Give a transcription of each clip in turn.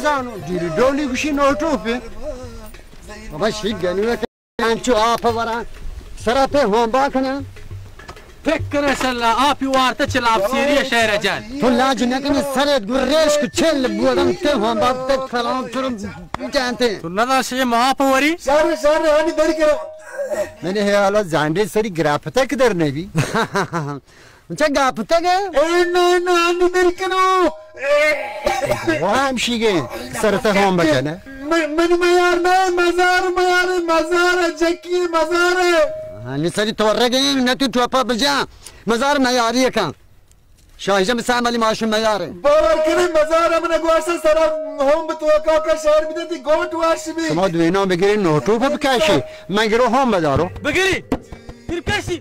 زانو، دیری ڈولی گوشی نوٹوپے. بابا، شی گنوے انچو آپ وراں، سرا پہ ہونبا کناں. فکر کناں شلا آپی وارتہ چہ لاپ سیری شہر جان. تو لاج نہ کنی، سرت گریش کو چل بودن تے ہونبا تے کلام تر جانتے. تو نہ داشے ما آپ وری؟ شر، شر، ہانی در کرو. منی حیال زانڈے سری گراپتہ کہ در نبی. چہ گاپتگ ئے؟ اے نہ، نہ، نہ، در کنو. وہ ہمشی گئے، سرتہ ہون بکنہ. من، من میار نہ، مزار میار، مزار، جکی مزار. ہاں، نی سری تو رگے، نہ تو ٹوپا بجا، مزار میاری کن. شاہ جم سام علی ماشم میار. باور کنی مزار من گوشت سر ہون بتو کا کا شہر بدن تی گوٹ واش بی. شما دویناں بگیرین نوٹوپ بکشی، من گرو ہون بدارو. بگیری. پھر کشی،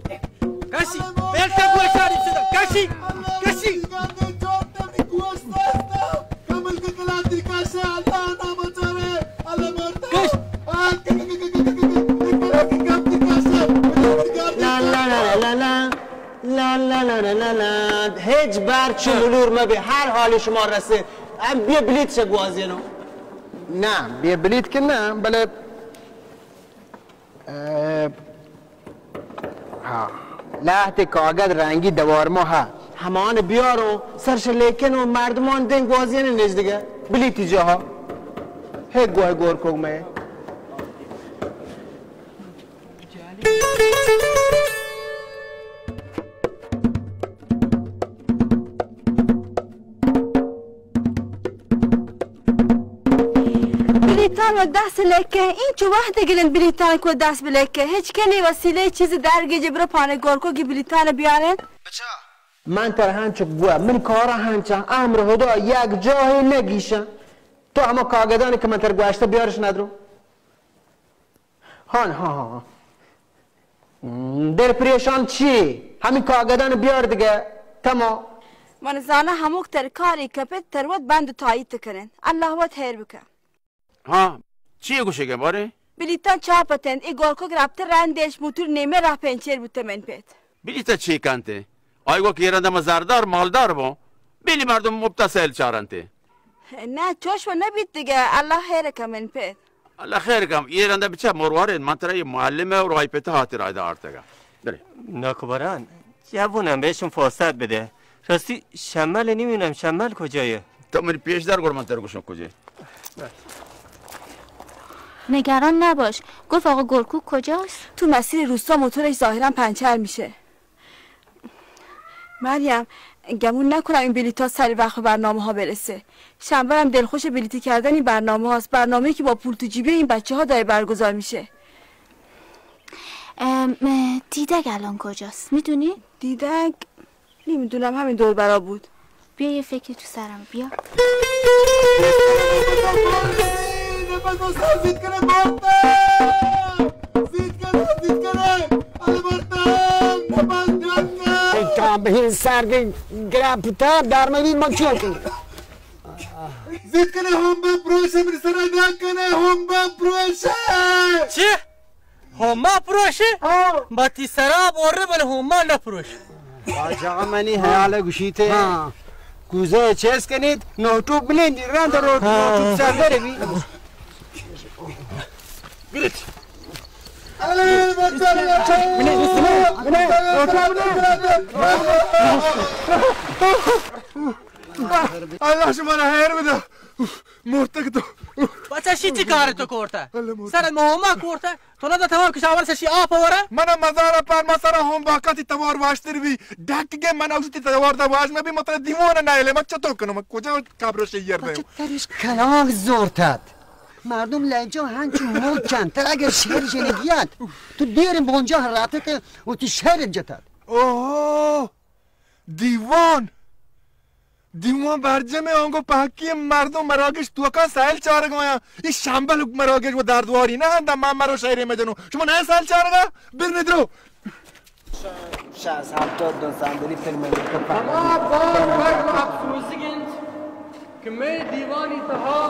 کشی، بیٹا گوشاری صدا، کشی، کشی. کش. لا لا لا لا لا لا، لا لا لا لا لا. ہچ بر چو ملور مبی، ہر حال شما رسے. ام بیا بلیت چہ گوازینو. نہ، بیا بلیت کہ نہ، بلے اه، ہاں. لہتے کاگد رنگی دوار ما ہا. ہمان بیارو، سرش لیکن و مردمان دین گوازین نزدگہ. بلیتی جاہا. ہے گوہ گور کوگ میں. بلیتان و دست لکه، این چه وقت گرن بلیتان کو دست بلکه؟ هیچ کنی وسیله چیز درگی جبر پانه گورکو کی بلیتان بیارن؟ من تر هنچ گوه، من کارا هنچن، امر خدا یک جاهی نگیشن. تو همه کاغدانی که من تر گوشته بیارش ندرو. هان، ها، ها، ها. دل پریشان چی؟ همین کاغدان بیار دیگه. تمام. من زانه هموک تر کاری کپت تر وت بند و تایید کنن. الله وت خیر بکن. ها، چی گوشگه باره؟ بلیتان چاپ اتنت، ای گورکو گرفته رندش موتور نیمه راه پنچر بوته من پت. بلیتا چی کنته؟ آئی گو که ایران دم زردار مالدار بو، بلی مردم مبتا سیل چارنته. نه، چوش و نبیت دیگه، الله خیر کن من پت. الله خیر کن، یه رنده بچه مروارید، من ترا یه معلمه و راهی پته خاطر آیده آرتگه. بله. ناکبران، جوونم بهشون فرصت بده. راستی شمل نمی‌بینم، شمل کجایه؟ تو منی پیش دار، گڑا من ترا گوشم کجایه. نگران نباش. گفت آقا گورکو کجاست؟ تو مسیر روستا موتورش ظاهراً پنچر می‌شه. مریم، گمون نکنم این بلیط‌ها سر وقت به برنامه‌ها برسه. شنبه هم دلخوش بلیطی کردن این برنامه‌هاست، برنامه‌ای که با پول تو جیبی این بچه‌ها داره برگزار می‌شه. ام، اه، دیدگ الان کجاست؟ می‌دونی؟ دیدگ؟ نمی‌دونم، همین دور برا بود. بیا یه فکری تو سرم، بیا. زیت کنه، زیت کنه. آل مردم، نماز جان کن. ای کام به این سردی گرفته، در من این مکیو کن. زیت کنه، هم بم پروشه، من سر نکنه، هم بم پروشه. چی؟ هما پروشه؟ آه. باتی سراب اوره، بل هما نپروش. واجه منی حیال گوشیته. ها. کوزه چیز کنید، نوٹو بنندی، رند رو، ها. نوٹو سردر بی. الله شما را خیر بده. مرتگ تو. بچه شی چی کار تو کرته؟ الله مرتگ. سر مهما کرته؟ تو نه تمام کشاورز شی آپ وره؟ من مزار پر ما سر هم باکاتی توار واشتر بی. ڈک گه من اوشتی توار دا واش نبی، مطلب دیوانه نایله. من چطور کنم؟ من کجا قبر شیر دیم؟ بچه ترش کلاغ زورتد. مردم لجا هنچو موج کن، تر اگر شعر جنگیت، تو دیر بونجا راتت و تو شعر جتت. اوه، دیوان! دیوان برجمه، آنگو پهکی مردم مراگش توکا سیل چارگ آیاں. ای شمبل مراگش و دردواری نه اند، من مرو شعر مجنو. شما نه سیل چارگا؟ بر ندرو. شش هفتاد دو صندلی فیلم امریکا. ہما باز شرم و افسوسگ انت کہ مئے دیوانی تہا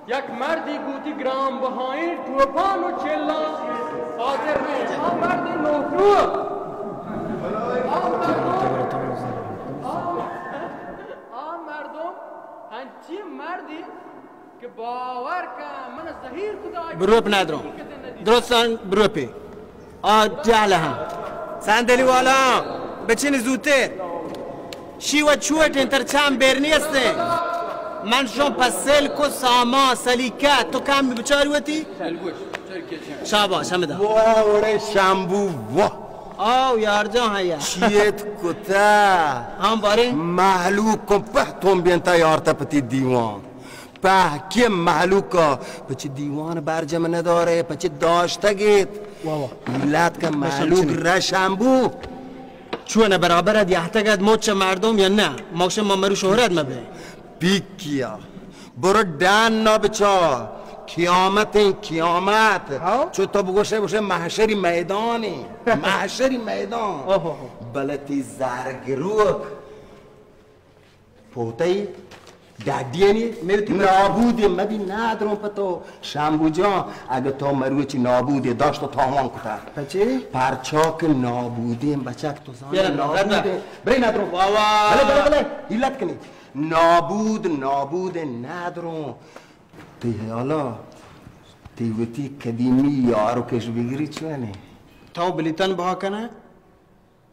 یک مردی گوتی گران بہائیں ٹوپان و چلاں حاضر نہ انت. آ مرد نوٹو. آ مردم، آ، آ مردم چی مردی کہ باور کن من زہیر کتا؟ بروپ ندروں. درستان بروپی. آ جہل ہم. صندلی والا بچین زوتر. شی و چوٹیں تر چم بیر نیستیں. من شون پسل کو سامان سلیقہ تو کم بچار وتی. شاباش، ہمدا. واہ، اوڑے شامبو، واہ. آو، یار جان، ہاں یار. چیت کتا؟ ہاں، بارے. مہلوک کو پہ تون بینتا یارتا پتی دیوان. پہ کہ مہلوک پچ دیوان برجم ندارے، پچ داشتگیت. واہ، واہ. علت کہ مہلوک رشامبو. چون برابر اد یہتگت مچ مردم یا نہ؟ موشم ما مرو شہرت مبے. پیکیا. برو ڈن نا بچار. قیامت این قیامت. ہاں؟ چو تو بگوشے، بگوشے محشری میدانی. محشری میدان. اوہ، اوہ. بلے تی زرگروک پوتئی ڈڈیانی نابودی مبی. ندروں پہ تو شامبو جان، اگہ تو مروچی نابودی داشت و تاوان کتا. پچے؟ پرچا کہ نابودی بچک تو زانی نابودی. برے ندروں. واہ، واہ. بلے، بلے، بلے. علت کنی. نابود، نابود ندروں. تی حیالا، تی وتی قدیمی یارو کش بگری چونے؟ تو بلیتن بہا کنے؟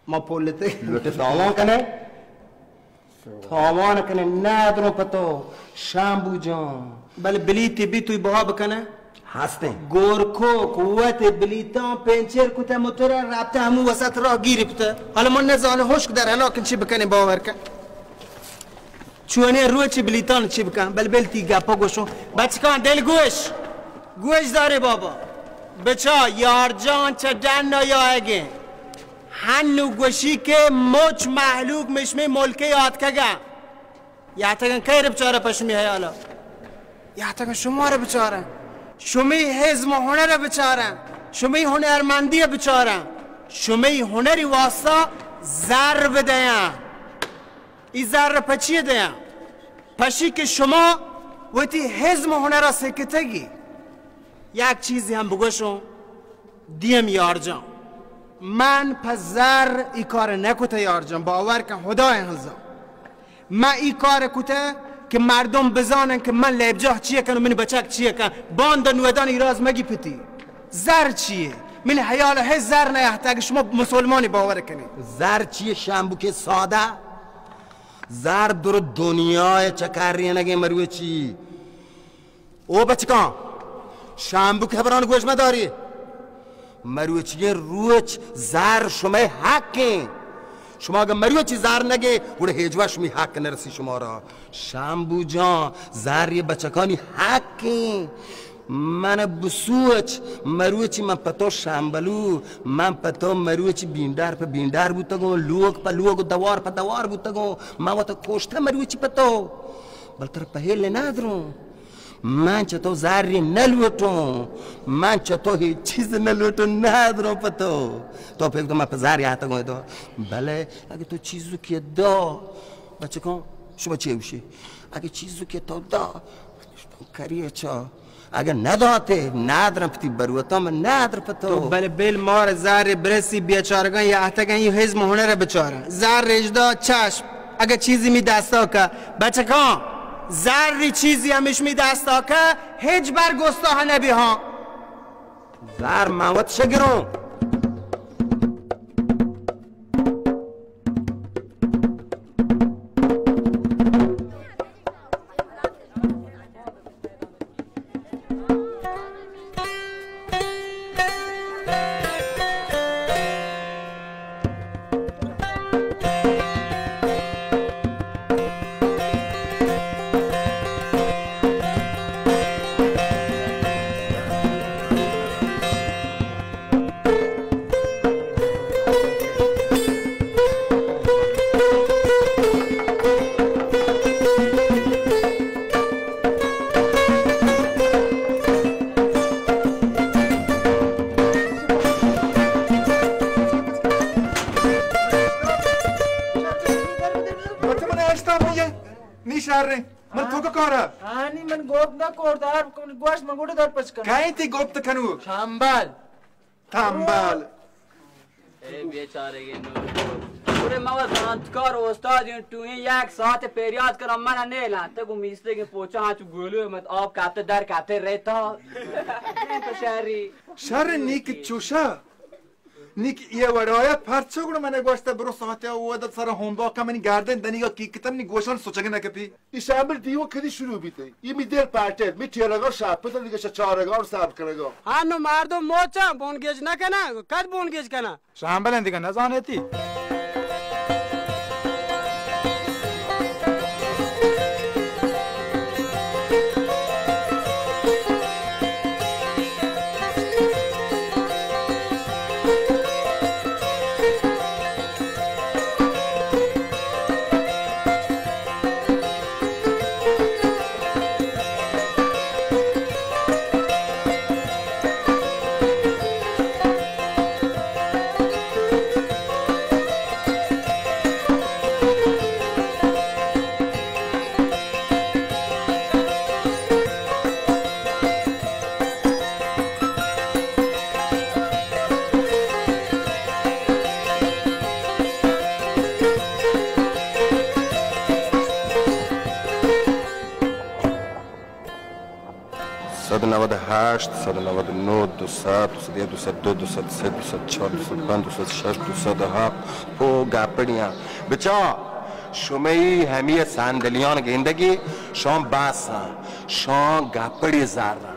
ما پولتے. لوٹے تاوان کنے؟ تاوان کنے، ندروں پہ تو، شامبو جان. بلے بلیتی بی توی بہا بکنے؟ ہستیں. گورکو قوت بلیتاں پینچر کتے موتر رابطہ ہمو وسط راہ گیر کتے. حالا من نزانو ہشک در ہلاکن چی بکنے باور کن. چونیں روچ بلیتان چی بکن؟ بل بل تی گپا گوشو. بچکان دل گوش. گوش دارے بابا. بچا یار جان چہ ڈن یا اگے. ہنو گوشی کہ مچ مہلوک مشمی ملکے آتکگا. یاتگن کئے بچارہ پہ شمی حیالا؟ یاتگن شما را بچارن. شمی حزم و ہنر بچارن. شمی ہنرمندی بچارن. شمی ہنری واسطہ زر بدیاں. ای زر پہ چی دیاں؟ پشی کہ شما وتی حزم و ہنرا سکتگی. یک چیزی ہم بگوشوں، دیم یار جان، من پہ زر ای کار نکتہ یار جان، باور کن، خدای ہنزا. من ای کار کتہ کہ مردم بزانن کہ من لیبجاہ چیہ کن و منی بچک چیہ کن. باند نودان ایراز مگی پتی. زر چیہ؟ من حیال ہے زر نیہتہ، اگہ شما مسلمانی باور کنی. زر چیہ شامبو کہ سادہ؟ زر در دنیای چکرینگیں مروچی. او بچکاں، شامبو کہ ہبران گوش مداری. مروچی روچ زر شمئے حق ایں. شما اگہ مروچی زر نگے، گڑا ہیچ وقت شمی حق نرسی شمارا. شامبو جان، زر یہ بچکانی حق ایں. من بسوچ، مروچی من پہ تو شمبلو، من پہ تو مروچی بینڈار پہ بینڈار بوتگوں، لوگ پہ لوگ، دوار پہ دوار بوتگوں، من وتا کوشتہ مروچی پہ تو. بل ترا پہل ندروں. من چہ تو زری نلوٹوں، من چہ تو ہیچ چیز نلوٹوں، ندروں پہ تو. تو پہ تو من پہ زری آتگوں دو. بلے اگہ تو چیزو کہ دو، بچکوں، شما چے گوشی؟ اگہ چیزو کہ تو دو، کری اچھا. اگہ نداتے، ندرم پتی بروتم، ندر پتو. تو بل بل مار زار برسی بیچارگاں یا اتگاں ای حزم ہنر بچارا. زار رجدا چشم. اگہ چیزی می دستا کا، بچکاں، زاری چیزی ہمیش می دستا کا، ہیچ بر گستا نبی ہاں. زار من وت شگروں. بچہ من اشتاپ یہ نی شہر نے. من تو کا کارا؟ ہانی من گوپ نہ کوردار، گوش من گوڑے در پچ کن. کہیں تی گوپ تکنو؟ شامبال. تامبال. اے بیچارے گے نو. گڑے ما و زانتکار و استاد ایں، ٹوہیں یک ساعت پریات کناں، من نیلان۔ تے گو میستگیں پوچاں چو گولو مت آپ کاتے در کاتے رہتا۔ تو شری۔ شر نیک چوشا۔ نیک یہ وڑایا پرچا گڑا من گوشتا برو ساعت او دا سر ہوم ورک منی گاردن دنیگا کی کتم نی گوشان سوچگ نہ کپی۔ ای شامل دیو کدی شروع بیتے؟ ای می دل پاٹت، می ٹیلگا شاپت دیگه چارگا اور صاحب کرگا۔ ہاں نو مردم موچاں بونگیج نہ کنا، کد بونگیج کنا؟ شامبلیں دگہ نزانیتی۔ صد نود و هشت، صد نود و نه، دو صد، دو صد یک، دو صد دو، دو صد سه، دو صد چهار، دو صد پنج، دو صد شش، دو صد هفت. پو گپڑیاں. بچا، شمئی ہمی صندلیان گندگی، شان باساں، شان گپڑی زراں.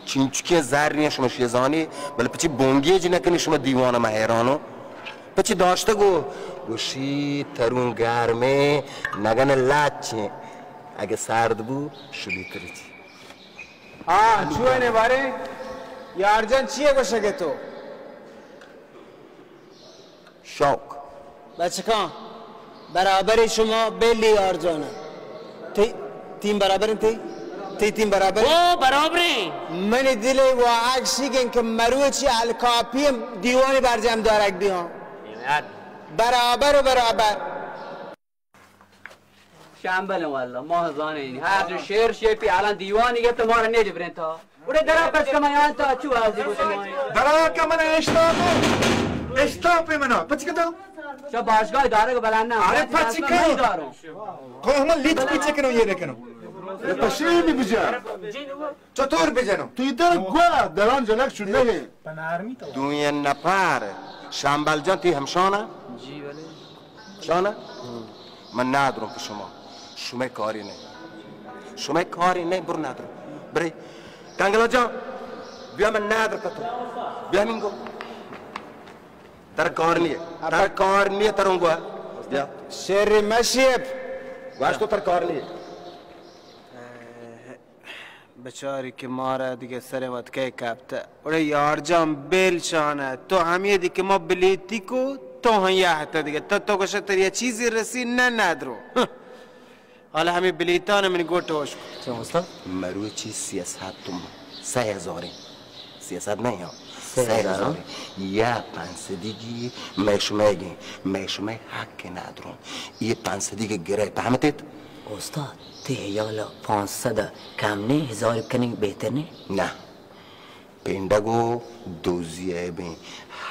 چنچکیں زریں شما شیزانی، بلے پچی بونگیج نکنی شما دیوان ما حیرانو. پچی داشتگو، گوشی ترون گرمیں نگن لچیں، اگه سرد بو شلی ترچی. ہاں، چوئے نے بارے؟ یار جان چیے گوشگے تو؟ شوق. بچکاں، برابر شما بلی یار جان. تی تیم برابر انت؟ تی تیم برابر؟ او برابر ہیں. منی دل و عکسیگن کہ مروچی الکاپی دیوانی برجم دارگ بیان. برابر و برابر. شامبل واللہ، ما زانیں، ہر جو شعر شیپی الان دیوانی گپت، مارا نیج برنتا. اڑے درا پچ کما یان تا چو ازی گوش ما. درا کا من اشتاپ، اشتاپ منا، پچ کتا؟ چا باشگاہ دارگ بلان نا. ارے پچ کن. تو ہم لیت پچ کنو، یہ نکنو. یہ پشری بھی بجا. چطور بجنو؟ تو ادھر گوا دران جنک چنگے. دوئیں نفر. شامبل جان، تی ہمشانا؟ جی بلے. شانا؟ من نادروں کہ شما، شما کاری نہ. شما کاری نہ، برو نادروں. برے. کنگلا جان، بیا من نادر پتو. بیا منگو. تر کار نیه. تر کار نیه، ترونگو. بیا. شر مشیب. واش تو تر کار نیه. بچاری کہ مارا دگہ سر وت کئے کپتہ. اڑے یار جان بل شانہ، تو ہمیدی کہ ما بلیتی کو، تو ہم یہتہ دگہ. تو، تو گوشہ تر یہ چیزی رسی نہ ندرو. ہاں. حالا ہمے بلیتان منی گوٹ ہوش کو. چون استاد؟ مروچی سیاست تم سہ ہزاریں. سیاست نہ یاں. سہ ہزار. سہ ہزاریں. یا پنسدیگی مئے شمئیگیں، مئے شمئے حق ندروں. یہ پنسدیگ گرے پہمتیت؟ استاد، تئی ہیال ء پانسد ء کم نیں، ہزار کنگ بہتر نیں؟ نہ، پنڈگ و دوزی عیبیں،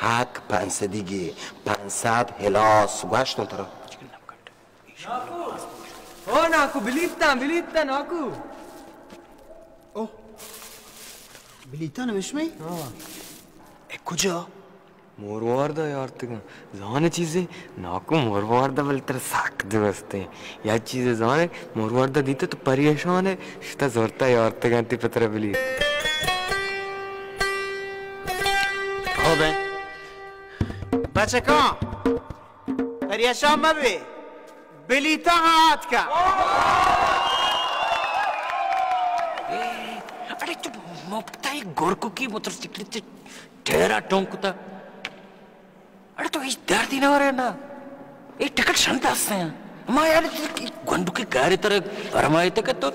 حق پنسدیگے، پنسد ہلاس گوشتوں ترا. او ناکو، بلیتاں، بلیتاں ناکو. او، بلیتاں نمشمئی؟ ہاں. اے کجا؟ مرواردا یارتگاں. زان چیزے؟ ناکو مرواردا بل ترا سک دوستیں. یا چیزے زانے، مرواردا دیتے تو پریشان ہے، شتا زورتا یارتگاں تی پترا بلی. خوبیں. بچکاں، پریشان مبے. بلیتاں ہم آتکا. اڑے تو مپتا ہی گورکو کی موٹر سائیکل تے ٹیرا ٹونکتا. اڑے تو ہچ دردی نہ ورے نا. اے ٹکٹ شنت ہستے ہیں. ما یار گنڈو کے گارے تر فرمائے تک تو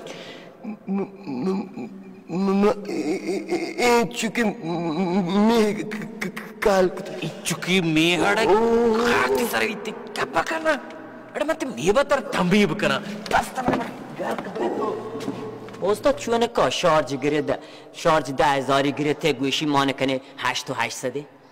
م-، م-، م-، م-، اے، اے، اے، اے چکے میہ ک-، ک-، ک-، کال کتا. اے چکے میہ اڑے او. خاک تے سر ایتے کپا کنا. اڑے من تے میہ بتر تنبیہ بکنا. بس تمہیں گھر کپے تو. استاد چون کا شارج گرے دا، شارج دہ ہزاری گرے تے گوشی مان کنے ہشت و ہشت سدے.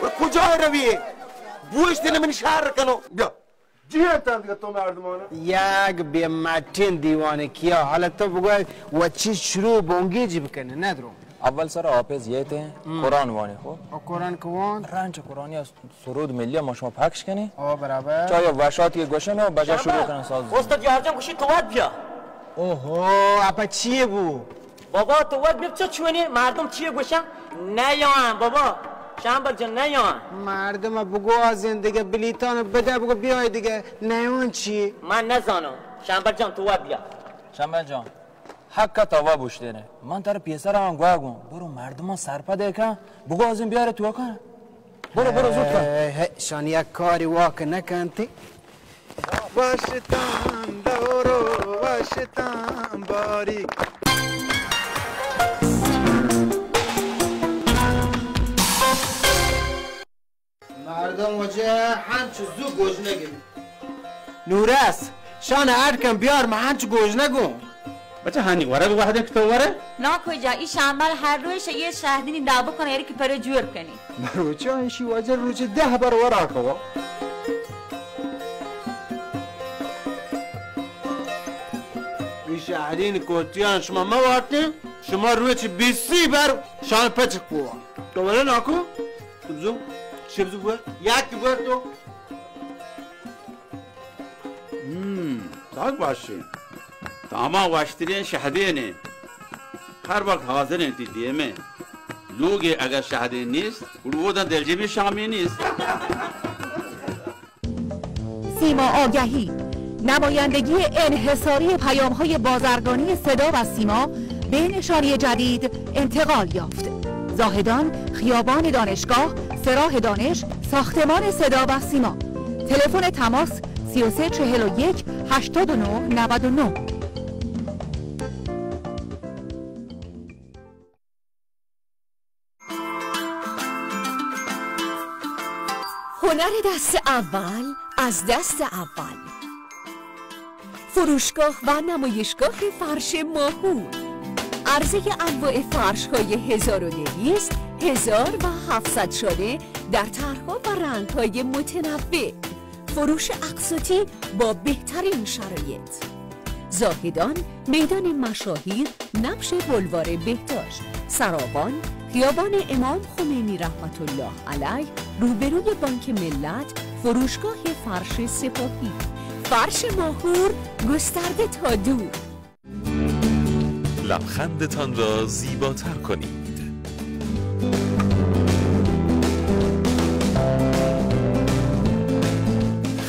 اور کجا روی؟ بوشت نے من شہر کنو. بیا. جی انت دیگه تو مردمان. یک بے مٹین دیوانه کیا. حالا تو بگو و چی شروع بونگی جی بکنه، نه درو. اول سر حافظ یه ته قرآن وانی خو. او قرآن کوان؟ رنچ قرآنی است. سرود ملی ما شما پخش کنی. او برابر. چای وشاتی گوشن و بجا شروع کنن ساز. استاد یارجان گوشی تو واد بیا. اوهو، اپا چیه بو؟ بابا تو واد بیا، چه چونی؟ مردم چیه گوشن؟ نه یا بابا. شنبل جان نه یا. مردم بگو زندگی بلیتان بده، بگو بیای دیگه. نه اون چی؟ من نزانم. شنبل جان تو واد بیا. شنبل جان. حق تا وا بوشتینه. من تر پیسر آن گوا گون. برو مردمان سرپده کن. بگو از این بیاره تو کن. برو، برو، زود کن. هی، هی، شان یک کاری واک نکنتی. واشتان دورو، واشتان باری. مردم وجه هنچ زو گوجنگی. نورس، شان اڈ کن بیار، من هنچ گوجنگون. بچه هنی ورگ وحده که تو وره؟ نا کجا، ای شامل هر روز یه شهدینی دا بکنه، یعنی که پره جور کنی. مروچه انشی وجه روچه ده بر ورا کوا. ای شهدین کوتیان شما موارتین، شما روچه بیسی بر شان پچک بوا. تو وره ناکو؟ بزو، چه بزو بور؟ یک بور تو. هم، تاک باشی. تاما واشترین شهدینه. هر وقت حاضر انتی دیمه. لوگی اگر شهدین نیست، گڑو دن دلجمی شامی نیست. سیما آگهی، نمایندگی انحصاری پیام‌های بازرگانی صدا و سیما به نشانی جدید انتقال یافت. زاهدان، خیابان دانشگاه، سه راه دانش، ساختمان صدا و سیما. تلفن تماس: سی و سه چهل و یک هشتاد و نه نود و نه. هنر دست اول از دست اول. فروشگاه و نمایشگاه فرش ماهور. عرضهٔ انواع فرش‌های هزار و دویست، هزار و هفتصد شانه در طرح‌ها و رنگ‌های متنوع. فروش اقساطی با بهترین شرایط. زاهدان، میدان مشاهیر، نبش بلوار بهداشت، سراوان، خیابان امام خمینی رحمت الله علیه، روبروی بانک ملت، فروشگاه فرش سپاهی. فرش ماهور، گسترده تا دور. لبخندتان را زیباتر کنید.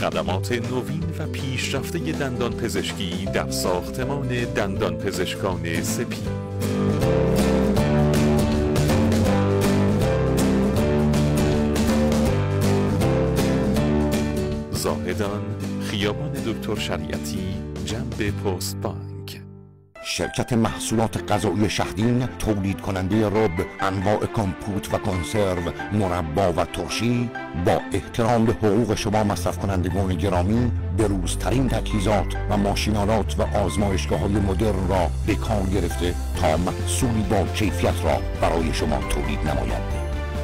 خدمات نوین و پیشرفتهٔ دندان پزشکی در ساختمان دندان پزشکان سپید. زاهدان، خیابان دکتر شریعتی، جنب پست بانک. شرکت محصولات غذایی شهدین، تولید کنندهٔ رب، انواع کمپوت و کنسرو، مربا و ترشی، با احترام به حقوق شما مصرف کنندگان گرامی، بروزترین تجهیزات و ماشین‌آلات و آزمایشگاه‌های مدرن را به کار گرفته تا محصولی با کیفیت را برای شما تولید نماید.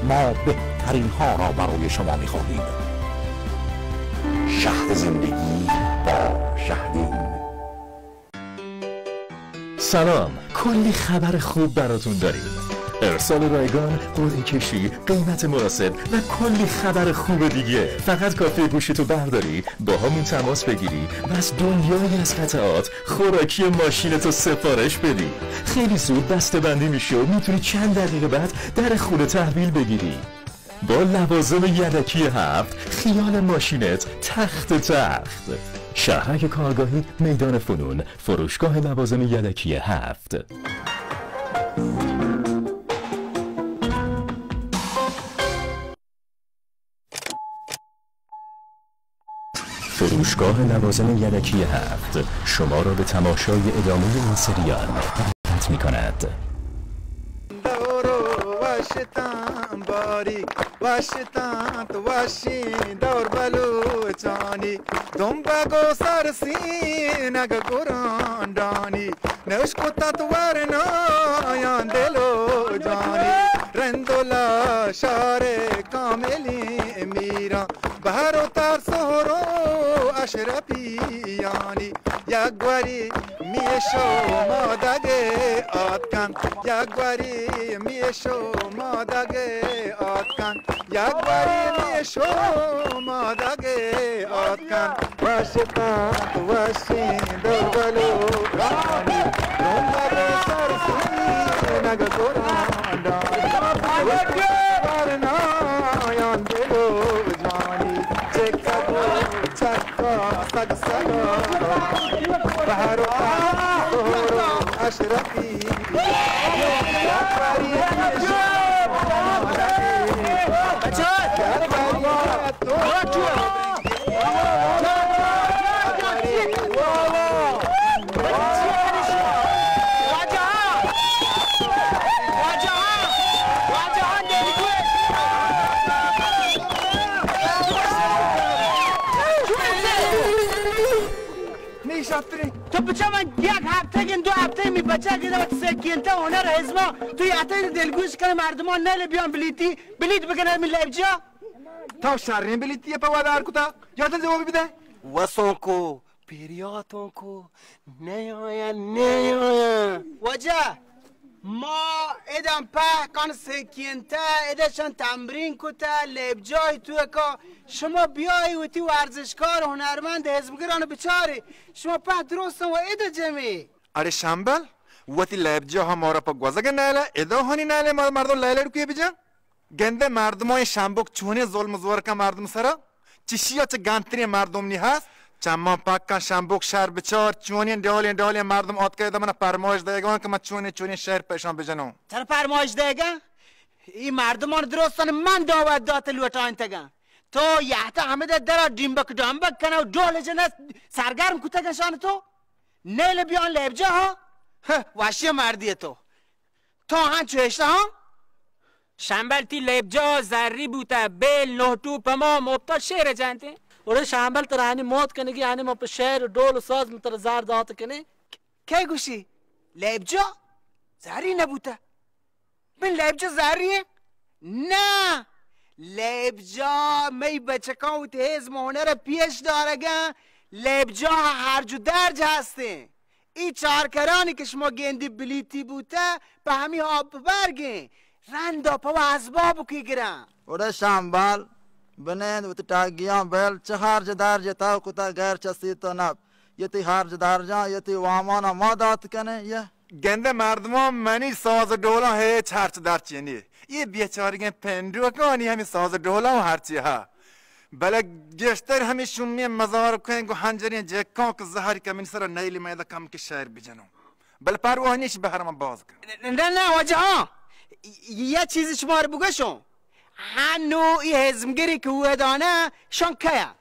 ما بهترین ها را برای شما می‌خواهیم. شهد زندگی با شهدین. سلام، کلی خبر خوب براتون داریم. ارسال رایگان، قرعه کشی، قیمت مناسب و کلی خبر خوب دیگه. فقط کافیه گوشیتو برداری، با همون تماس بگیری و از دنیایی از قطعات خوراکی ماشینتو سفارش بدی. خیلی زود بسته‌بندی می‌شه و می‌تونی چند دقیقه بعد در خونه تحویل بگیری. با لوازم یدکی هفت، خیال ماشینت تخت تخت. شهرک کارگاهی، میدان فنون، فروشگاه لوازم یدکی هفت. فروشگاه لوازم یدکی هفت شما را به تماشای ادامهٔ این سریال دعوت می‌کند. دور وشتاں باری، وشتاں تو وشیں دور بلوچانی، دمبگ و سرسینگ گرانڈانی، نشکتت ورنایاں دل و جانی، رند و لاش شہر کاملیں میراں، بہر و تر سہر و اشرفیانی، یک گوری میش و مادگے آتکن، یک گوری میش و مادگے آتکن، یک گوری میش و مادگے آتکن۔ وش پند وشیں دگل و رانی، رنگ سر سنی نگ گران دانی۔ ورنایان دل و جانی، چکگ و چکا سگ سگا، بہر و سہر و اشرفی۔ نی شاترین۔ تو بچا من یک ہفتہ گن دو ہفتہ می بچا گن وت سکینتا ہنر ہزما۔ تو یاتے دلگوش کن مردمان نہ لے بیان بلیتی، بلیت بگن من لیب جا۔ تو شرین بلیتی پہ ودار کتا، یاتن جواب بدے۔ وسوں کو، پیریاتوں کو، نیایا، نیایا۔ واجہ، ما ادم پہ کن سکینتا، ادشان تمرین کتا، لیب جای تو کا، شما بیای وتی ورزشکار، ہنرمند، حزبگران بچاری، شما پہ درستن و اد جمی۔ اڑے شمبل، وتی لیب جا ہم مارا پہ گوزگ نیلہ، ادا ہنی نیلہ مار-، مردم لیلہ ڈکے بجن۔ گندے مردماں اے شمبک چونیں ظلم زور کن مردم سرا، چشیا چہ گنتریں مردم نی ہست۔ چماں پکاں شمبک شہر بچار، چونیں ڈالیں ڈالیں مردم آتکہ ادا منا پرمائش دئیگاں کہ من چونیں چونیں شہر پیشاں بجنوں۔ ترا پرمائش دئیگاں؟ ای مردمان درستان من دعوت دات لوٹائنتگاں۔ تو یہتا ہمدا درا ڈیمبک ڈامبک کنہ و ڈول جنہ سرگرم کتگشان تو؟ نیل بیان لیب جا ہا؟ ہہ، وشی مردی تو۔ تو ہاں چوشتا ہاں؟ شمبل تی لیب جا زری بوتا، بیل نوٹو پما مپتا شیر جانتے۔ اوڑے شمبل ترا ہنی موت کنگی، ہنی ما پہ شعر و ڈول و ساز من ترا زر دات کنے۔ کئے گوشی؟ لیب جا زری نبوتا۔ بن لیب جا زری ایں؟ نہ، لیب جا مئی بچکاں وتی ہزم و ہنر پیش دارگاں، لیب جا ہرج و درج ہستیں۔ ای چارکرانی کہ شما گندی بلیتی بوتہ، پہ ہمی آپ برگیں، رندا پہ اسباب کی گراں۔ اڑے شمبل، بنند وتی ٹاگیاں بل، چہ ہرج درج تا کتا غیر چہ سی تو نپ، یتی ہرج درجاں، یتی وامانا ما دات کنے، یہ۔ گندے مردماں منی ساز و ڈولاں ہچ ہرچ درچی نیست۔ یہ بیچارگیں پنڈوکانی ہمیں ساز و ڈولاں ہرچی ہا۔ بلے گیشتر ہمیں شومیں مزار کہیں گو ہنجریں جکاں کہ زہر کمین سر نیلی میدہ کم کہ شعر بجنوں۔ بلے پرواہ نیش بہر من باز کن۔ نہ، نہ، واجہ ہاں۔ یہ چیز شمار بگشوں۔ ہنو ای ہزمگری کہ ودانا شان کیا۔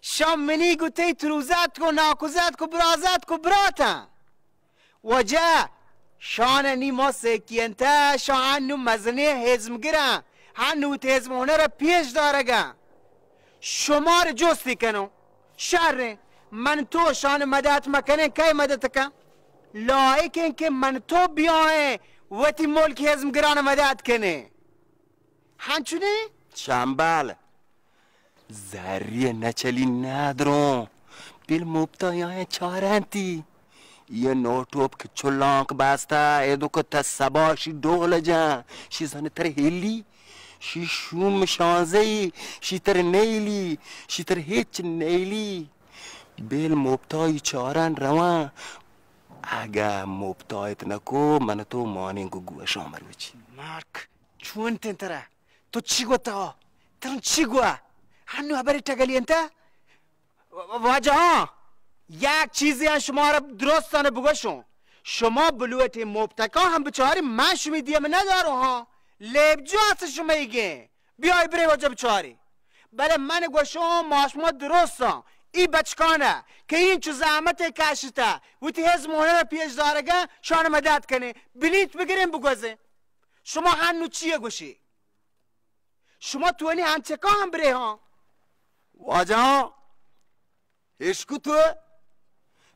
شان منی گو تی تروزت کو، ناکوزت کو، برازت کو، براتاں۔ واجہ، شان نی ما سکینتہ، شان انو مزنیں ہزمگراں، ہنو وتی ہزم ہنر پیش دارگاں۔ شمار جستی کنوں، شریں، من تو شان مدد مکنیں، کئے مدد کن؟ لائقیں کہ من تو بیائیں، وتی ملک ہزمگران مدد کنیں۔ ہنچنیں؟ شمبل، زری نچلی ندروں، بل مپتا یاں چارنتی۔ یہ نوٹوپ کہ چلانک بستا، ایدو کہ تا سبا شی ڈول جاں، شی زن تر ہلی، شی شوم شانزئی، شی تر نیلی، شی تر ہچ نیلی۔ بل مپتا ای چارن رواں، اگہ مپتا ات نکو، من تو مانیں گو گوشاں مروچی۔ مارک، چون تن ترا؟ تو چی گوتا؟ ترا چی گوا؟ ہنو ہبری ٹگلی انت؟ و-، واجہاں، یک چیزے ہم شمارا درستاں بگوشوں۔ شما بلوٹیں مپتکاں ہم بچارے، من شمی دیم نداروں ہاں۔ لیب جا است شمئیگیں۔ بیائے برے واجہ بچارے۔ بلے من گوشوں ما شما درستاں۔ ای بچکانا کہ اینچو زحمتے کشتہ، وتی ہزم ہنر پیش دارگاں، شان مدد کنیں۔ بلیت بگریں بگوزیں۔ شما ہنو چیے گوشی؟ شما توانی انچکا ہم برے ہاں۔ واجہاں، اشکو تو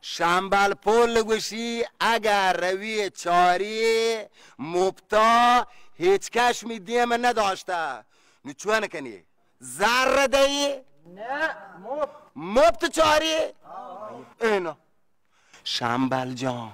شمبل پول گوشی، اگہ روی چاری مپتا هیچ کس می دیم نداشته. نو چون کنی؟ زر دهی؟ نه، مفت. مفت چاری؟ اینا. شمبل جان،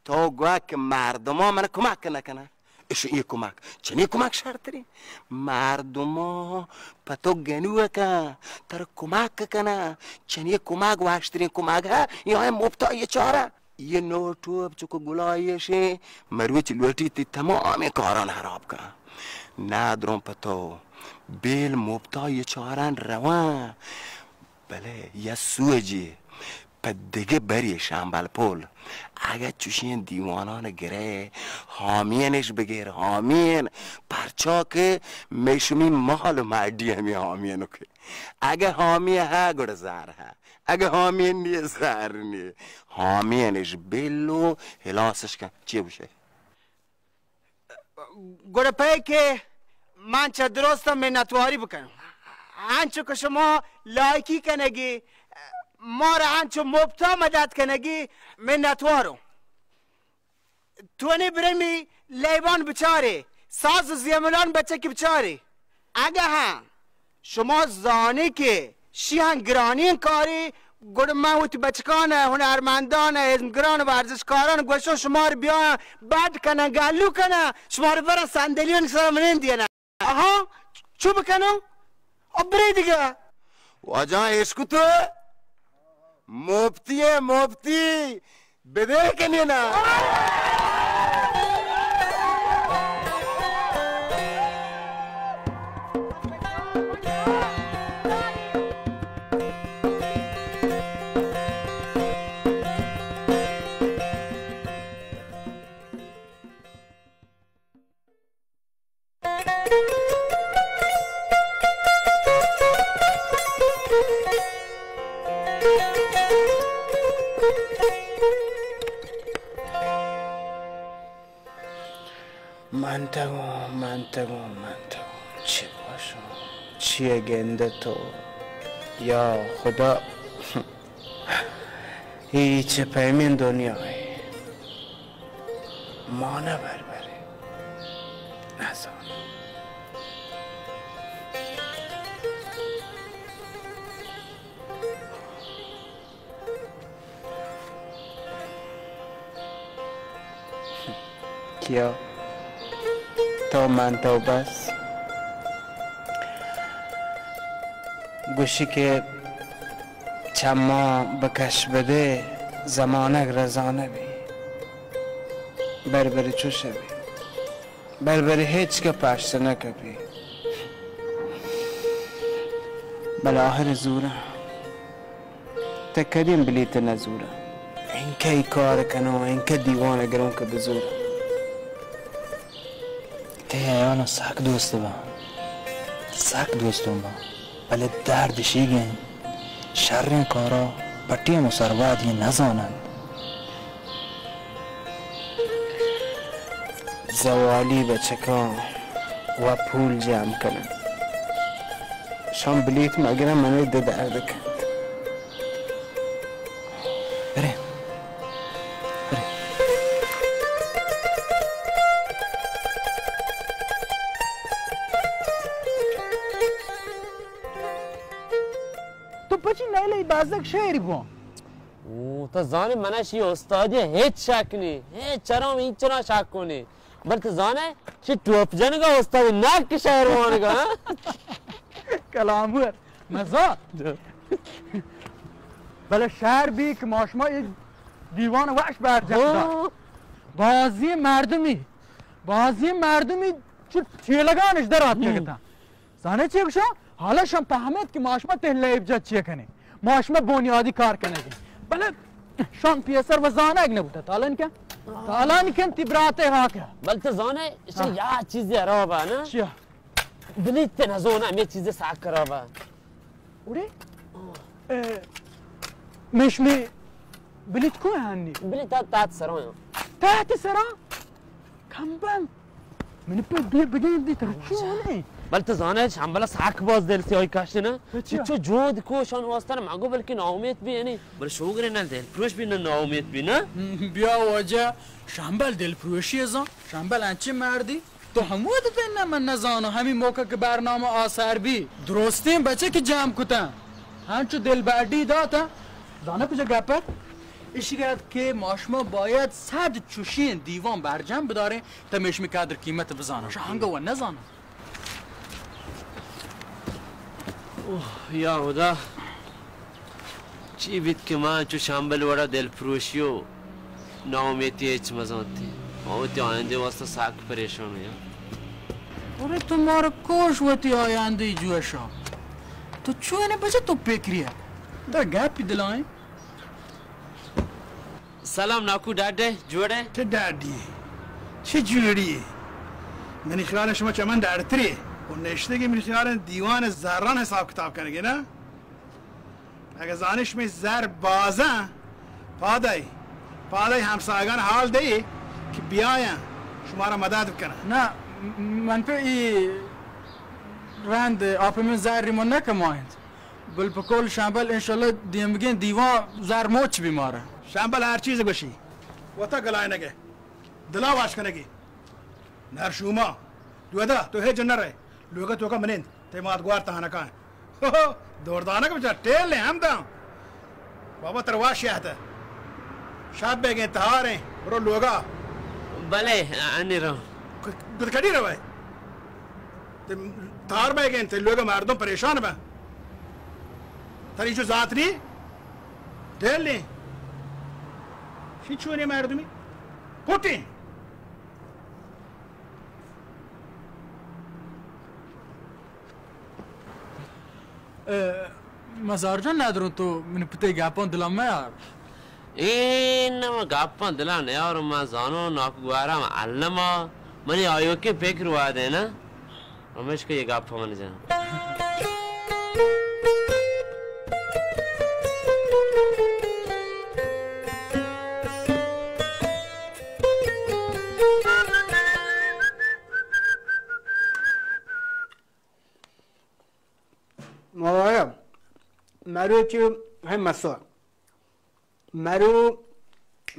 تو گوه که مردما من کمک نکنه. اش ای کمک، چنی کمک شرتری؟ مردما په تو گنو کن، تر کمک کنه. چنی کمک واشترین کمک ها، یا مفتا یه چاره. یه نو ٹوپ چکو گلایشیں، مروچ لوٹی تی تمام کاران خراب کن. ندرون پتو، بیل مبتا یه چاران روان. بلے یا سوجی په دگه بری شمبل پل. اگه چوشین دیوانان گره، حامیانش بگیر، حامیان. پرچا که میشمی مال و مردی همی حامیانو که. اگه حامی ها، گڑا زر ها. اگه حامی نیه، زر نیه. حامیانش بل و حلاسش کن. چی بشه؟ گڑا پہ کہ من چہ درستاں منتواری بکنم. انچو کہ شما لائکی کنگی، مارا انچو مپتا مدد کنگی، منتواروں. تو نی برمی لیبان بچارے، ساز و زیملان بچکی بچارے. اگہ ہاں شما زانی کہ شیہاں گرانیں کارے، گڑا من وتی بچکان ء، ہنرمندان ء، ازمگران و ورزشکاران گوشاں شمار بیاں بڈ کناں، گلو کناں، شمار برا صندلیان سر منین دینا. آہاں، چو بکناں؟ ابری دیگہ. واجہ عشق تو مفتی ہے، مفتی. بدے کنی نا. منتگوں، منتگوں، منتگوں، چی گوشوں، چی گندے تو؟ یا خدا! اے چہ پیمیں دنیائے، مانا بربرے، نزاناں. کیا؟ تو من تو بس. گوشی کہ چماں بکش بدے، زمانگ رزانہ بی. بربر چوش بی. بربر ہچ کہ پشت نہ کپی. بلے آہر زوراں. تہ کدیم بلیت نہ زوراں. انکہ ای کار کنوں، انکہ دیوان گروں کہ بزوراں. تئی حیالاں سک دوست باں، سک دوستوں باں، بلے درد اشیگ انت، شریں کارا پٹی ہم سروادی نزاننت. زوالی بچکاں و پول جم کننت. شان بلیت مگرن، منی دل درد کنت. برے، برے. تو پچی نیلے بازک شعر بوان؟ او، تو زانے من اشی استادی ہچ شک نی، ہچ چرا ہم اینچنا شک کنی. بل تو زانے، چی ٹوپ جنگا استاد ناک شعر وانگا، ہاں؟ کلامور، مزا. بلے شعر بی کہ ما شما اے دیوان وش بر جنگا. ہاں. بازی مردمی، بازی مردمی چو ٹیلگانش در آتکگتا. زانے چی گوشاں؟ حالا شان پہمت کہ ما شما تہ لیب جت چی کنیں. ما شما بنیادی کار کنگیں. بلے شان پیسر و زانگ نبوتا. تالان کن؟ تالان کن تی براتے ہاکا. بل تو زانے، اشی یا چیزی خراب ہے نا؟ چیا؟ بلیت نزاناں، ہمے چیزی ساک خراب ہے. اڑے؟ اے، میشمی بلیت کو ہے ہنی؟ بلیت تات، تات سرا ہے. تات سرا؟ کمبن. من پہ بی بگین دی تر چون ہے؟ بل تو زانے شمبلا ساک باز دل سیاہی کشتے نا. اچھا. چو جود کو شان واسطہ نا مگو بلکہ ناامید بی یعنی. بل شوگر نہ دل پروش بی نہ ناامید بی نا. بیا واجہ، شمبل دل پروشی زان. شمبل انچے مردی. تو ہمود بہ نہ، من نزاناں، ہمے موقع کہ برنامہ آسر بی، درستیں بچکے جم کتاں، ہنچو دلبڈی داتاں. زاناں کجا گپ ات؟ ایشی ات کہ ما شما باید صد چوشیں دیوان برجم بداریں، تا مئے شمئے قدر قیمت بزاناں. شما ہنگا و نزاناں. اوہ، یا ہدا، چی بیت کہ من چو شمبل وڑا دلپروشی و ناامیتی ہچ مزانتی. من وتی آیندہ واسطہ سک پریشان یاں. ارے تو مارا کوش وتی آیندہ جوشا. تو چونے بچہ تو پکری ہے. در گپی دلائیں. سلام ناکو، ڈاڈے، جوڑے؟ چہ ڈاڈی؟ چہ جوڑی؟ منی خیال شما چہ من ڈاڈتری. و نشتگی منی خیال دیوان زران حساب کتاب کنگی نا؟ اگہ زانش می زر بازاں، پادای، پادای ہمساگان حال دئی کہ بیایاں شمارا مدد بکناں. نا، م-، من پہ ای رند آپ من زری من نکمائنت. بل پہ کل شمبل انشاءاللہ دیمگیں دیوان زر مچ بی مارا. شمبل ہر چیز گوشی. وتا گلائنگے. دلا واش کنگی. نر شوما. دودا، تو ہے جنر ہے. لوگا توکا منند. تے مات گوار تہانکاں. ہو ہو، دوردانک بچار، ٹیل نے ہم داں. بابا ترواش یہتا. شب بیگیں تہاریں، برو لوگا. بلے، انی رو. گد کڑی روئے. تے تہار بیگیں، تے لوگا مردم پریشان با. تری جو ذات نی؟ ٹیل نے. شی چونی مردمی؟ پوٹیں. اے، مزار جان، ندروں تو منی پتے گپاں دلا میار. اے نہ، من گپاں دلا نیاروں، من زانوں ناکو گوارا من الما، منی آیوکیں پکر وادے نا، ہمیش کہ یہ گپاں من جان. مبارک. مرو چو ہم مسا. مرو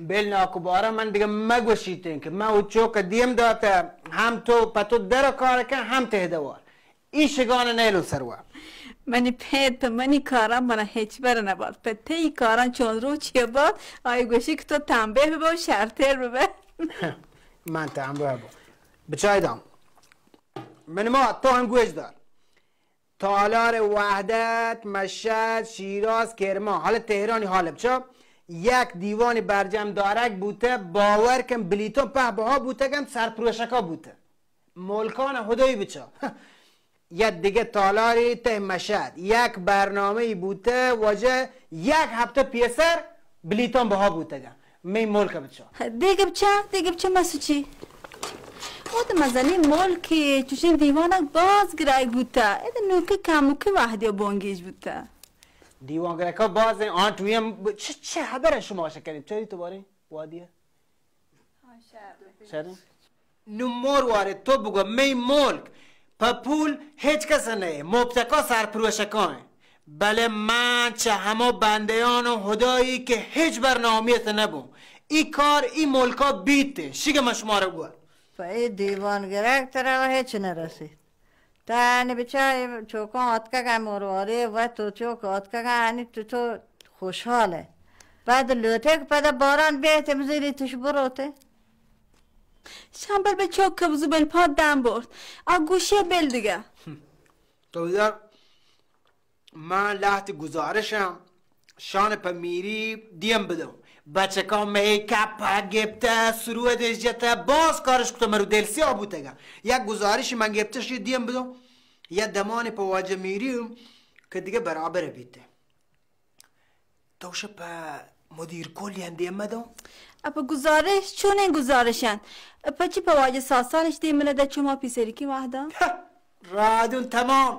بل ناکو بارا من دیگہ مگوشیتیں کہ من او چوک دیم داتا، ہم تو پتو در کار کن، ہم تہ دوار. ای شگان نیلو سروا. منی پت پہ منی کاراں منا ہچبر نبات. پہ تئی کاراں چون روچی بات، آئی گوشی کہ تو تنبیہ ببا و شرتر ببا. من تنبیہ ببا. بچای دام. من ما تو ہم گوش دار. تالار وحدت، مشہد، شیراز، کرمان، حالا تہرانی حال بچا، یک دیوانی برجم دارگ بوتہ، باور کن بلیتون پہ بہا بوتگن، سرپروشکا بوتہ. ملکان ہدوئی بچا. یک دگہ تالاری تہ مشہد، یک برنامہ بوتہ، واجہ یک ہفتہ پیسر بلیتون بہا بوتگن. مئے ملک بچا. دیگہ بچا، دیگہ بچا مسوچی. او تو مزنی ملک، چوشیں دیوانک باز گرگ بوتا. اے تو نوکی کموکی وحدی بونگیج بوتا. دیوان گرکا باز ہیں، آن ٹویم ب-، چہ، چہ حبر شما شکنی؟ چری تو بارے وادی ہے؟ شر. نو مور وارے تو بگو، مئی ملک پہ پول ہچ کس نہ، مبتکا سرپروشکاں. بلے من چہ ہما بندیان و ہدایی کہ ہچ بر ناامیت نبوں. ای کار ای ملکا بیت، شگہ من شمارا گوا. پہ ای دیوان گرگ ترا ہچ نرسیت. تن بچار چوکاں آتکگاں مروارے و تو چوک آتکگاں، انی تو، تو خوشحال ئے. بعد لوٹے کہ پدا باران بیت، بزیری توش بروتے. شمبل بہ چوک بزو بل پاد دم برد. آ گوشی بل دیگہ. تو بزار من لہتی گزارشاں شان پہ میری دیم بدوں. بچکاں مئے کپ گپتہ، سرودش جتہ، باز کارش کتہ، مرو دل سیاہ بوتگاں. یک گزارشی من گپتہ شی دیم بدوں. یا دمانی پہ واجہ میری کہ دیگہ برابر بیتہ. تو شہ پہ مدیر کل یان دیم مدوں؟ اپہ گزارش، چونیں گزارش انت؟ پچی پہ واجہ ساسانش دیم نہ دہ چما پیسریکی وحدا؟ رادون تمام،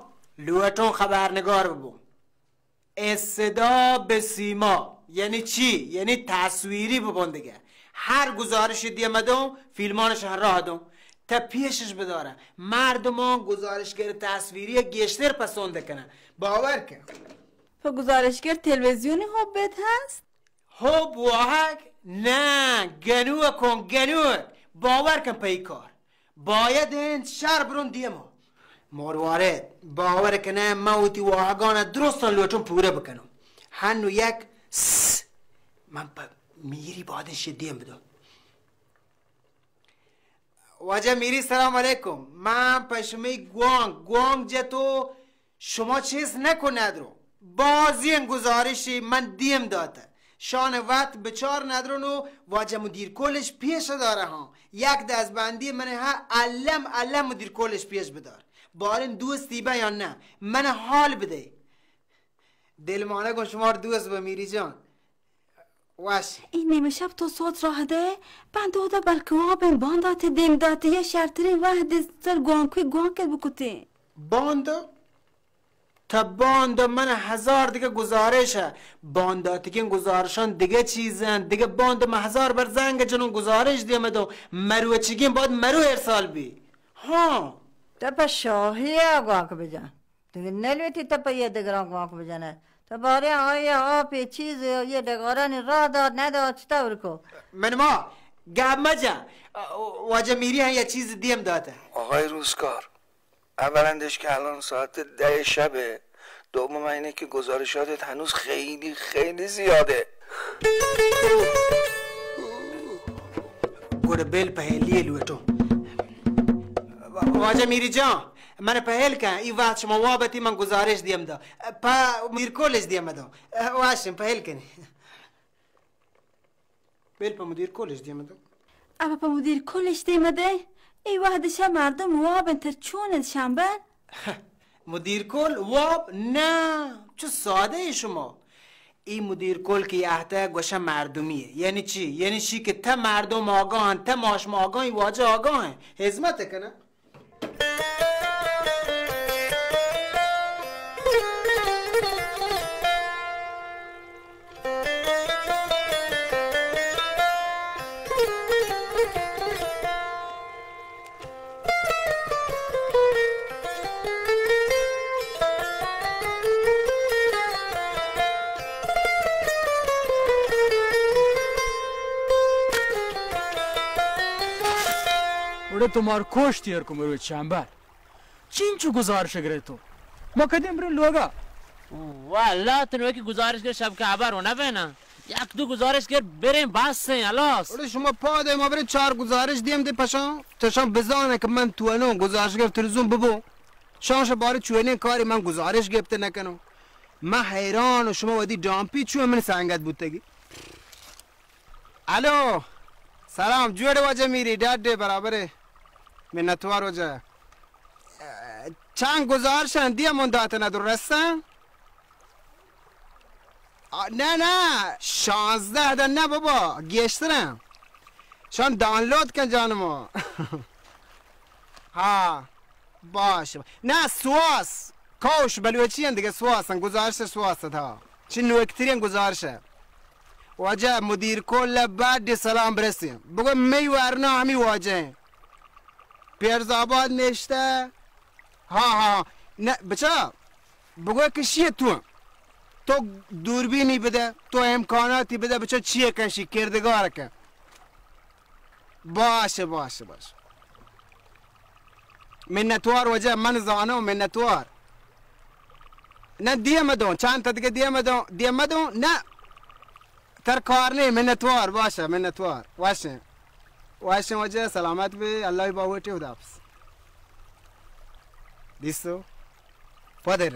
لوٹوں خبرنگار ببوں. از صدا به سیما یعنی چی؟ یعنی تصویری ببون دگه. هر گزارشی دیم دوں، فیلمانش همراه دوں. تا پیشش بداره. مردمان گزارشگر تصویری گیشتر پسند کنن. باور کن. پہ گزارشگر تلویزیونی حبت هست؟ حب واهگ؟ نه، گنوکون گنوک. باور کن په ای کار. باید انت شر برون دیما. مروارید، باور کنه من وتی واهگان درستان لوٹون پوره بکنم. هنو یک س، من په میری بادن شی دیم بدم. واجه میری، سلام علیکم. من په شمی گوانگ، گوانگ جتو شما چیز نکو ندرو. بازی گزارشی من دیم داته. شان وقت بچار ندرو نو واجه مدیر کلش پیش داره ها. یک دستبندی من ها علم علم مدیر کلش پیش بدار. بارین دوستی به یا نه؟ من حال بده. دل مانه گون شما دوست به میری جان. وش. این نیمه شب تو سوت راه ده، بند اودا بلکه وابن باندات دیم داتی یا شرترین وحد سر گوانکوی گوانکت بکتی. باندا؟ تا باندا من هزار دیگه گزارشه. بانداتگین گزارشان دیگه چیزن. دیگه باندا من هزار بر زنگ جنون گزارش دیمه دو. مروچگین باید مرو ارسال بی. ها. تا په شاهی گوانک بجن. دگه نلویتی تا په یه دگران گوانک بجنه. تا باره آیا آپی چیزی یه ڈگارانی راه داد نداد چطور کو؟ من ما گپ مجن. واجه میری هم یه چیز دیم داته. آقای روزگار، اولاً دش که الان ساعت ده شبه، دوم اینه که گزارشاتت هنوز خیلی خیلی زیاده. گڑا بل پہلی لوٹو. واجہ میری جان، من پہل کن، ای وقت شما وابتی من گزارش دیم دا. پا میر کولش دیم دا. واشم پہل کنی. بل په مدیر کلش دیمه ده. ابا په مدیر کلش دیمه ده؟ ای وهد شب مردم واب انت، تر چون انت شنبه؟ مدیر کل واب؟ نه، چه ساده ای شما. ای مدیر کل که یهته گوشه مردمیه. یعنی چی؟ یعنی چی که ته مردم آگاهن، ته ماشم آگاهی، واجه آگاهن. حزمت کنه. اڑے تو مار کوشت ایر کو مروچ شنبہ. چینچو گزارش گرے تو؟ ما کدیم برین لوگا؟ واللہ تو نوکی گزارش گر شب کا خبر ہونا بینا. یک دو گزارش گر برین بس ہیں، خلاص. اڑے شما پادے ما برین چار گزارش دیم دے پشان. چشان بزانے کہ من تو انو گزارش گر تلویزیون ببو. شانش بارے چوئنے کاری من گزارش گپت نکنو. من حیران و شما ودی ڈامپی چو من سنگت بوتگی. الو، سلام، جوڑ واجہ میری، ڈاڈے برابرے، منتوار واجہ. چند گزارشن دیا من داتنا درستن؟ آ، نه، نه، شانزده ده نه بابا، گیشترن. شان دانلود کن جان ما. ها. باش. نه، سواس. کوش بلوچی اند دیگه، سواس اند. گزارش سواس اند، ها. چی نوکترین گزارش اند. واجہ مدیر کل بڈ سلام برسیم. بگو می ورنا همی واجہ اند. پیرزآباد نشته. ها، ها. نه، بچا. بگو که شیه تو. تو دوربینی بده، تو امکاناتی بده، بچا چیه کن شی کردگار کن. باشه، باشه، باشه. منتوار واجہ، من زانو منتوار. نه دیم دون، چند تا دیگه دیم دون، دیم دون، نه. تر کار نه، منتوار، باشه، منتوار. واشن. واشن واجہ، سلامت بی، اللہ باوٹی، خدا حافظ. دیستو؟ پدر.